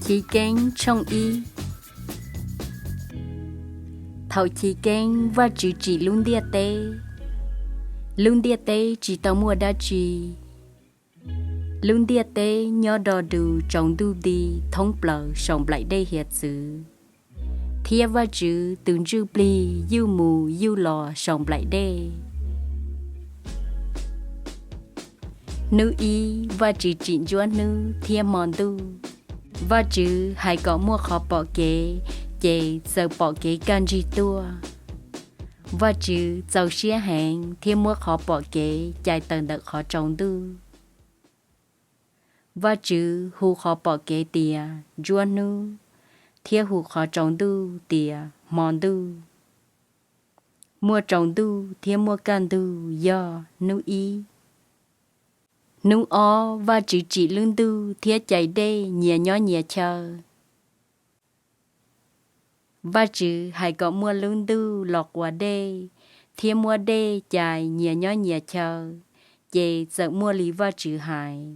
Chiv Keeb tshooj ib. Thaum chiv keeb Vajtswv tsim lub ntiaj teb, lub ntiaj teb tsis tau muaj dab tsi. Lub ntiaj teb nyob do dus tsaus ntuj nti thoob plaws saum nplaim dej hiav txwv, thiab Vajtswv tus ntsuj plig yuj mus yuj los saum nplaim dej. Hnub ib Vajtswv tsim ntsuab hnub thiab hmo ntuj. Vajtswv hais kom muaj qhov pom kev, ces txawm pom kev kaj ntsig tuaj. Vajtswv txaus siab heev thiab muab qhov pom kev cais tawm ntawm qhov tsaus ntuj. Vajtswv hu qhov pom kev tias ntsuab hnub, thiab hu qhov tsaus ntuj tias hmo ntuj. Muaj tsaus ntuj thiab muaj kaj ntug yog hnub ib. Hnub ob Vajtswv tsim lub ntuj thiab cais dej nyias nyob nyias chaw. Vajtswv hais kom muaj lub ntuj los quas dej, thiab muab dej cais nyias nyob nyias chaw, ces txawm muaj li Vajtswv hais.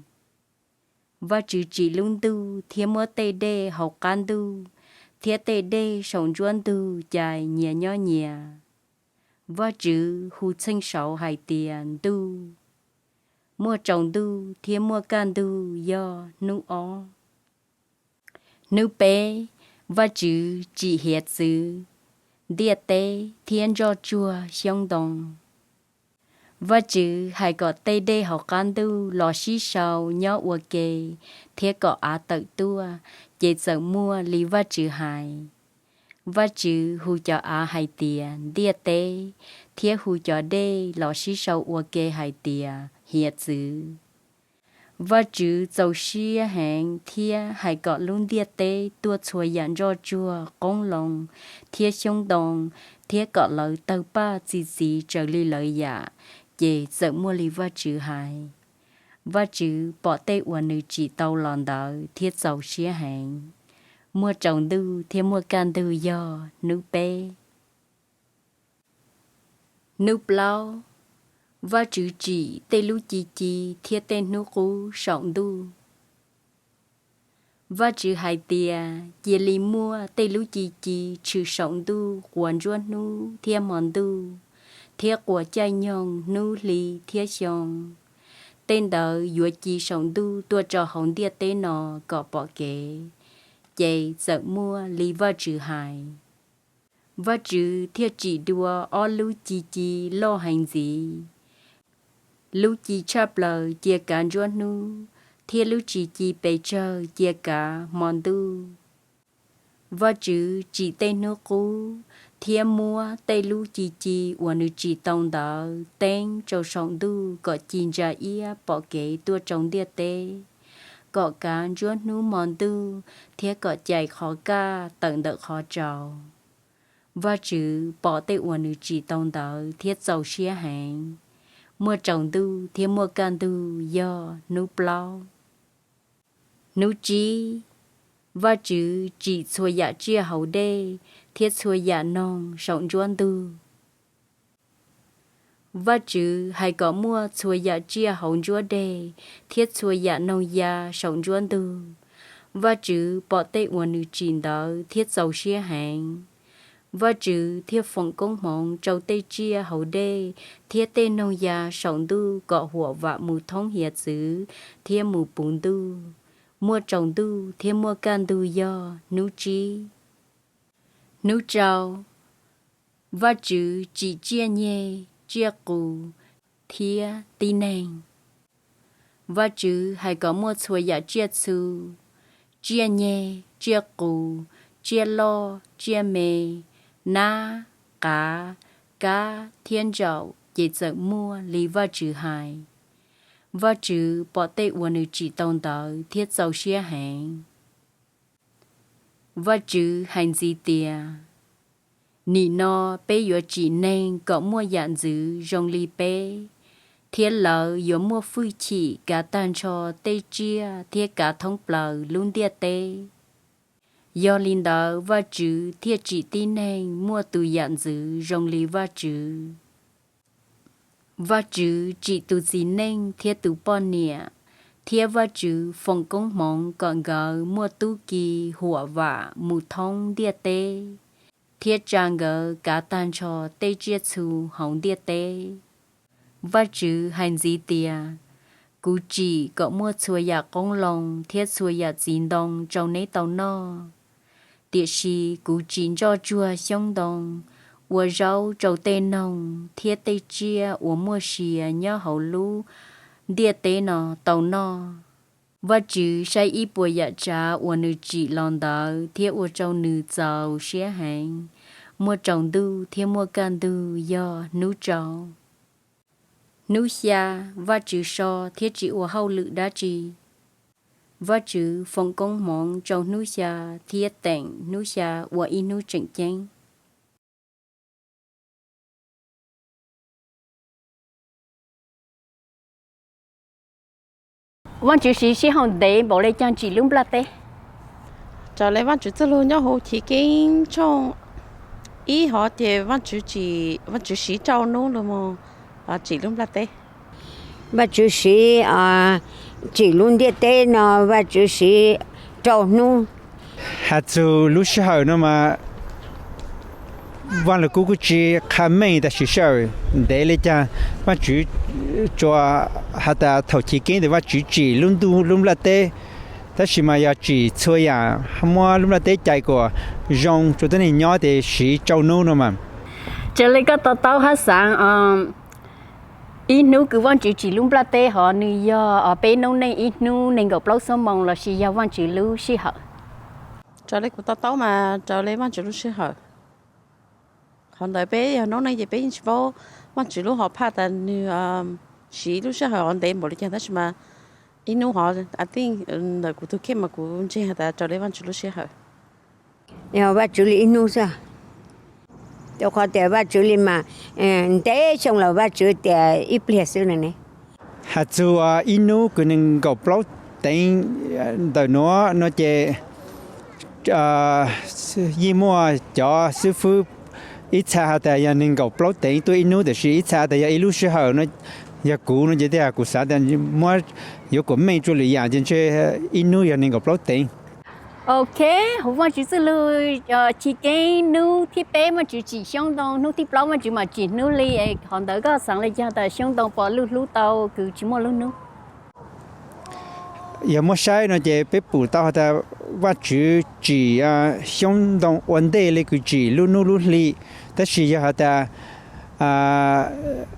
Vajtswv tsim lub ntuj thiab muab tej dej hauv qab ntuj thiab tej dej saum ntsuab ntug cais nyias nyob nyias. Vajtswv hu txheej saud hais tias ntuj. Muaj tsaus ntuj thiab muaj kaj ntug yog hnub ob. Hnub peb Vajtswv tsim hiav txwv, ntiaj teb thiab ntsoj tsuag xyoob ntoo. Vajtswv hais kom tej dej hauv qab ntuj los sib sau nyob ua ke thiab kom av tawm tuaj, ces txawm muaj li Vajtswv hais. Vajtswv hu cov av hais tias ntiaj teb, thiab hu cov dej los sib sau ua ke hais tias hiav txwv. Vajtswv txaus siab heev thiab hais kom lub ntiaj teb tuaj txhua yam ntsoj tsuag, qoob loo, thiab xyoob ntoo, thiab kom lawv tawg paj txi txiv raws li lawv yam, ces txawm muaj li Vajtswv hais. Vajtswv pom tej uas nws tsim tau los ntawd thiab txaus siab heev. Muaj tsaus ntuj thiab muaj kaj ntug yog hnub peb. Hnub plaub Vajtswv tsim tej lub ci ci thiab tej hnub qub saum ntuj. Vajtswv hais tias cia li muaj tej lub ci ci tshwm saum ntuj quas ntsuab hnub thiab hmo ntuj, thiab quas caij nyoog hnub hli thiab xyoo. Tej ntawd yuav ci saum ntuj tuaj rau hauv ntiaj teb no kom pom kev, ces txawm muaj li Vajtswv hais. Vajtswv thiaj tsim dua ob lub ci ci loj heev ntxiv. Lub ci tshaj plaws cia kav ntsuab hnub, thiab lub ci ci pes tsawg cia kav hmo ntuj. Vajtswv tsim tej hnub qub, thiab muab tej lub ci ci uas nws tsim tau ntawd teeb rau saum ntuj kom ci ntsa iab pom kev tuaj rau ntiaj teb, kom kav ntsuab hnub hmo ntuj thiab kom cais qhov kaj tawm ntawm qhov tsaus. Vajtswv pom tej uas nws tsim tau ntawd thiab txaus siab heev. Muaj tsaus ntuj thiab muaj kaj ntug yog hnub plaub. Hnub tsib Vajtswv tsim txhua yam tsiaj hauv dej thiab txhua yam noog saum ntsuab ntug. Vajtswv hais kom muaj txhua yam tsiaj hauv ntsuab deg thiab txhua yam noog ya saum ntsuab ntug. Vajtswv pom tej uas nws tsim ntawd thiab txaus siab heev. Vajtswv thiaj foom koob hmoov rau tej tsiaj hauv dej thiab tej noog ya saum ntuj kom huam vam mus thoob hiav txwv thiab mus puv ntuj. Muaj tsaus ntuj thiab muaj kaj ntug yog hnub tsib. Hnub rau Vajtswv tsim tsiaj nyeg, tsiaj qus, thiab tib neeg. Vajtswv hais kom muaj txhua yam tsiaj txhu, tsiaj nyeg, tsiaj qus, tsiaj loj, tsiaj me, nab, qav, kab thiab ntsaum, ces txawm muaj li Vajtswv hais. Vajtswv pom tej uas nws tsim tau ntawd thiab txaus siab heev. Vajtswv hais ntxiv tias, Nim no peb yuav tsim neeg kom muaj yam ntxwv zoo li peb, thiab lawv yuav muaj fwj chim kav tag nrho tej tsiaj thiab kav thoob plaws lub ntiaj teb. Yog li ntawd Vajtswv thiaj tsim tib neeg muaj tus yam ntxwv zoo li Vajtswv. Vajtswv tsim tus txiv neej thiab tus poj niam, thiab Vajtswv foom koob hmoov kom nkawd muaj tub ki huam vam mus thoob ntiaj teb thiab tsa nkawd kav tag nrho tej tsiaj txhu hauv ntiaj teb. Vajtswv hais ntxiv tias, Kuv tsim kom muaj txhua yam qoob loo thiab txhua yam txiv ntoo rau neb tau noj. Tiam sis kuv tsis ntsoj tsuag xyoob ntoo ua zaub rau tej noog thiab tej tsiaj uas muaj sia nyob hauv lub ntiaj teb no tau noj. Vajtswv saib ib puas yam tsav uas nws tsim los ntawd thiab ua rau nws txaus siab heev. Muaj tsaus ntuj thiab muaj kaj ntug yog hnub rau. Hnub xya, Vajtswv so thiab tsis ua hauj lwm dab tsi. Vajtswv foom koob hmoov rau hnub xya thiab teem hnub xya ua ib hnub tseem ceeb. Vajtswv siv sij hawm ntev npaum le caag tsim lub nplaj teb? Raws le Vajtswv txuj lug nyob huv Chiv Keeb tshooj ib hov ces Vajtswv tsim, Vajtswv siv rau hnub lug moog tsim lub nplaj teb. Vajtswv siv tsim lub ntiaj teb no Vajtswv siv rau hnub. Has txug lub sij hawm no mas Vaaj Lug Kub kuj tsi qha meej tam sim sij hawm ntev le caag. Vajtswv tsuas has tas thaum Chiv Keeb tes Vajtswv tsim lub ntuj lub nplaj teb, tab sis mas yog tsim txhua yaam, muab lub nplaj teb cais kuas zoo rua tuab neeg nyob tes siv rau hnub no mas. Raws le koj to taub hab xaav, ib hnub kws Vaajtswv tsim lub nplaj teb hov nwg yog peb noob neej ib hnub neeg nkaum plaub xuab moos lossis yog Vaajtswv lub sij hawm? Raws le kuv to taub mas raws le Vaajtswv lub sij hawm. Qhov ntawd peb yog noob neej ces peb yeej tsi paub Vaajtswv lub hom phaj tas nwg siv lub sij hawm hov ntev npaum le caag, tab sis mas ib hnub hov, I think, ntawm kuv tug kheej mas kuv ntseeg has tas raws le Vaajtswv lub sij hawm. Yog Vaajtswv li ib hnub xwb, rua qhov tias Vaajtswv li mas ntev xyoo lawm Vaajtswv tias ib pliag xwb no ne. Has txug ib hnub kws neeg nkaum plaub teev ntawm nuav no ces yeej muaj cov xib fwb ib txha has tas yog neeg nkaum plaub teev tuaj ib hnub, tab sis ib txha tas yog ib lub sij hawm no, yog kuv no ces tej zag kuv xaav tas muab yuav kuas meej rua lwm yaam ces ntshe ib hnub yog neeg nkaum plaub teev. Ok, huv Vaajtswv txuj lug, Chiv Keeb hnub thib peb Vaajtswv tsim xyoob ntoo, hnub thib plaub Vaajtswv mam tsim hnub li. Qhov ntawd koj xaav le caag tas xyoob ntoo puas luj hlub tau kws tsi muaj lub hnub? Yog muab saib no ces peb pum tau has tas Vaajtswv tsim xyoob ntoo ua ntej le kws tsim lub hnub lub hli. Tab sis yog has tas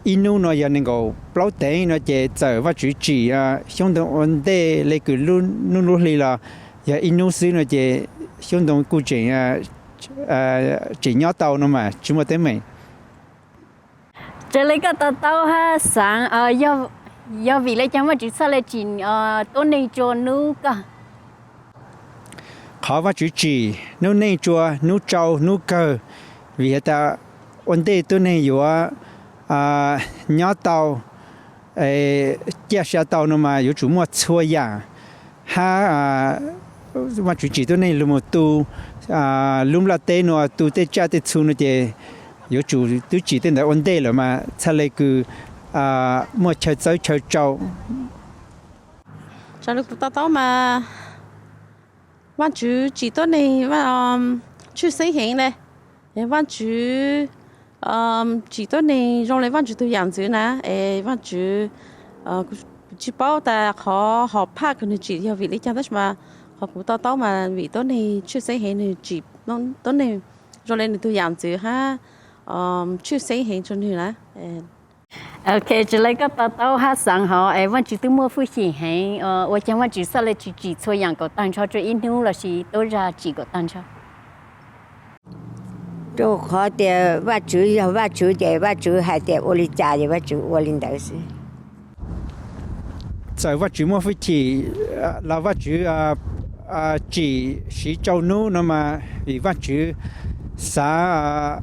ib hnub no yog nees nkaum plaub teev no ces txawm Vaajtswv tsim xyoob ntoo ua ntej le kws lub hnub lub hli los yog ib hnub xwb no ces xyoob ntoo kuj tseem, tseem nyob tau no mas tsis muaj teeb meem. Raws le koj to taub hab xaav, yog vim le caag Vaajtswv txhaj le tsim tuab neeg rua hnub kawg? Qhov Vaajtswv tsim noob neej rua hnub rau hnub kawg, vim has tas ua ntej tuab neeg yuav nyob tau, ciaj sa tau no mas yuav tsum muaj txhua yaam, hab Vaajtswv tsim tuab neeg lug moog tu lub nplaj teb nuav, tu tej tsaj tej txhu no ces yuav tsum twb tsim tej ntawd ua ntej lawm mas txhaj le kws muaj chaw txawb chaw rau. Raws le kuv to taub mas Vaajtswv tsim tuab neeg tshwj xeeb heev le. Vaajtswv tsim tuab neeg zoo le Vaajtswv tug yaam ntxwv na, es Vaajtswv, kuv tsis paub tas qhov hom phaj kws nwg tsim yog vim le caag, tab sis mas qhov kuv to taub mas vim tuab neeg tshwj xeeb heev, nwg tsim tuab neeg zoo le nwg tug yaam ntxwv hab tshwj xeeb heev rua nwg na. Ok, raws le koj to taub hab xaav hov es Vaajtswv twb muaj hwj chim heev, ua caag Vaajtswv txhaj le tsis tsim txhua yaam kom taag nrho rua ib hnub lossis tuab zag tsim kom taag nrho? Rua qhov tias Vaajtswv yog Vaajtswv ces Vaajtswv hais tias ua li cas ces Vaajtswv ua li ntawd xwb. Txawm Vaajtswv muaj hwj chim los Vaajtswv tsim siv rau hnub no mas vim Vaajtswv xaav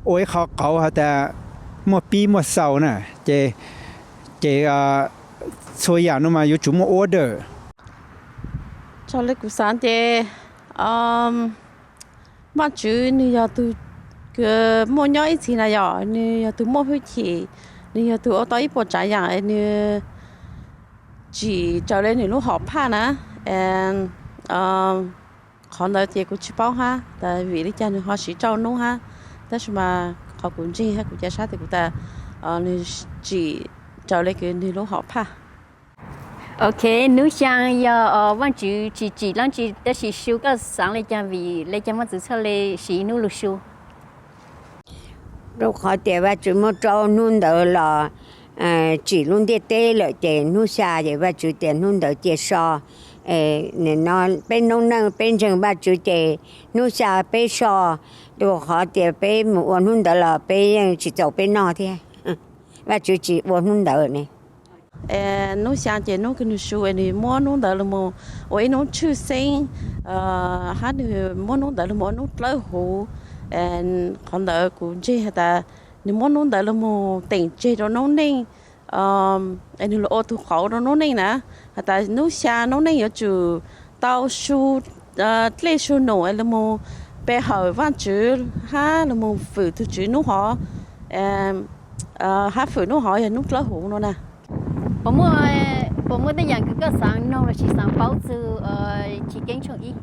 ua ib qho qauv has tas muaj pib muaj xaus na, ces, ces txhua yaam no mas yuav tsum muaj order. Raws le kuv xaav ces Vaajtswv nwg yog tug muaj nyob ib txhis na yom, nwg yog tug muaj hwj chim, nwg yog tug ua tau ib puas tsaav yaam, nwg tsim raws li nws lub hom phaj na. Qhov ntawd ces kuv tsis paub hab tas vim li cas nws ho siv rau hnub hab, tab sis mas qhov kuv ntseeg hab kuv ca sab tes kuv tas nws tsim raws li kws nws lub hom phaj. Ok, hnub xyaa yog Vaajtswv tsis tsim dlaab tsi tab sis su, koj xaav li cas vim li cas Vaajtswv txhaj le siv hnub lug su? Rau qhov tias Vaajtswv muab rau hnub ntawd los tsim lub ntiaj teb lawm ces hnub xya ces Vaajtswv tias hnub ntawd cia so. Peb noob neej peb ntseeg Vaajtswv ces hnub xya peb so, rau qhov tias peb mus ua hnub ntawd los peb yeej tsis txaus peb noj thiab. Vaajtswv tsis ua hnub ntawd ne. Hnub xyaa ces hnub kws nws su es nws muab hnub ntawd los mus ua ib hnub tshwj xeeb, hab nws muab hnub ntawd los mus ua hnub dlawb huv. Qhov ntawd kuv ntseeg has tas nws muab hnub ntawd los mus teem tseg rau noob neej, es nws los ua tug qauv rau noob neej na, has tas hnub xya noob neej yuav tsum tau su dlej su num es los mus pe hawm Vaajtswv hab los mus fwm tug Tswv hnub hov, hab fwm hnub hov yog hnub dlawb huv no na. Puas muaj tej yaam kws koj xaav noog lossis xaav paub txug Chiv Keeb tshooj ib?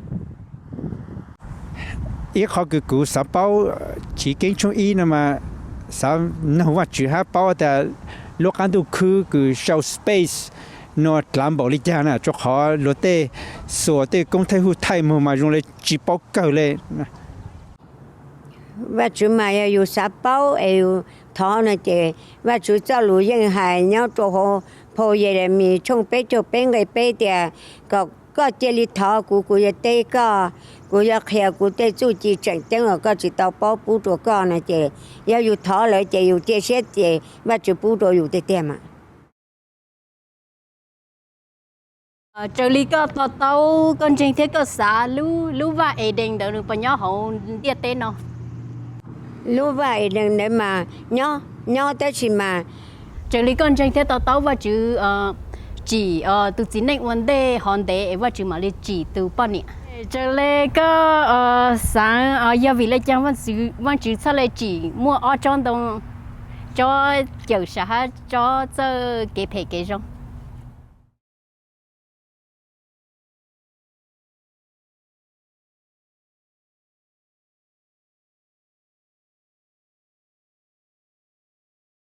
Ib qhov kws kuv xaav paub Chiv Keeb tshooj ib no mas xaav noog Vaajtswv hab paub tas lub qaab ntuj khwb kws sau space nuav dlaav npaum li cas na, rua qhov luag tej xuas tej koob thaij huj thaij moog mas zoo le tsis paub kawg le. Vaajtswv mas yog yus xav paub es yus thov no ces Vaajtswv txoj lus yeej hais nyob rua huv phau Yelemis tshooj peb caug peb nqe peb tias kom koj cia li thov kuv, kuv yuav teb koj, kuv yuav qhia kuv tej txuj ci tseem ceeb uas koj tsis tau paub pub rua koj no ces yog yus thov lawm ces yus cia siab ces Vaajtswv pub rua yus tiag tiag mas. Raws li koj to taub, koj ntseeg thiab koj xav lub vaj Edees ntawd nws puas nyob hauv ntiaj teb no? Lub vaj Edees ntawd mas nyob, nyob tab sis mas raws li koj ntseeg thiab to taub Vaajtswv tsim tus txiv neej ua ntej hov ntev es Vaajtswv mam li tsim tus poj niam. Raws li koj xaav yog vim le caag Vaajtswv txhaj le tsim muaj ob tsob ntoo, tsob cawm sam hab tsob txawj kev phem kev zoo?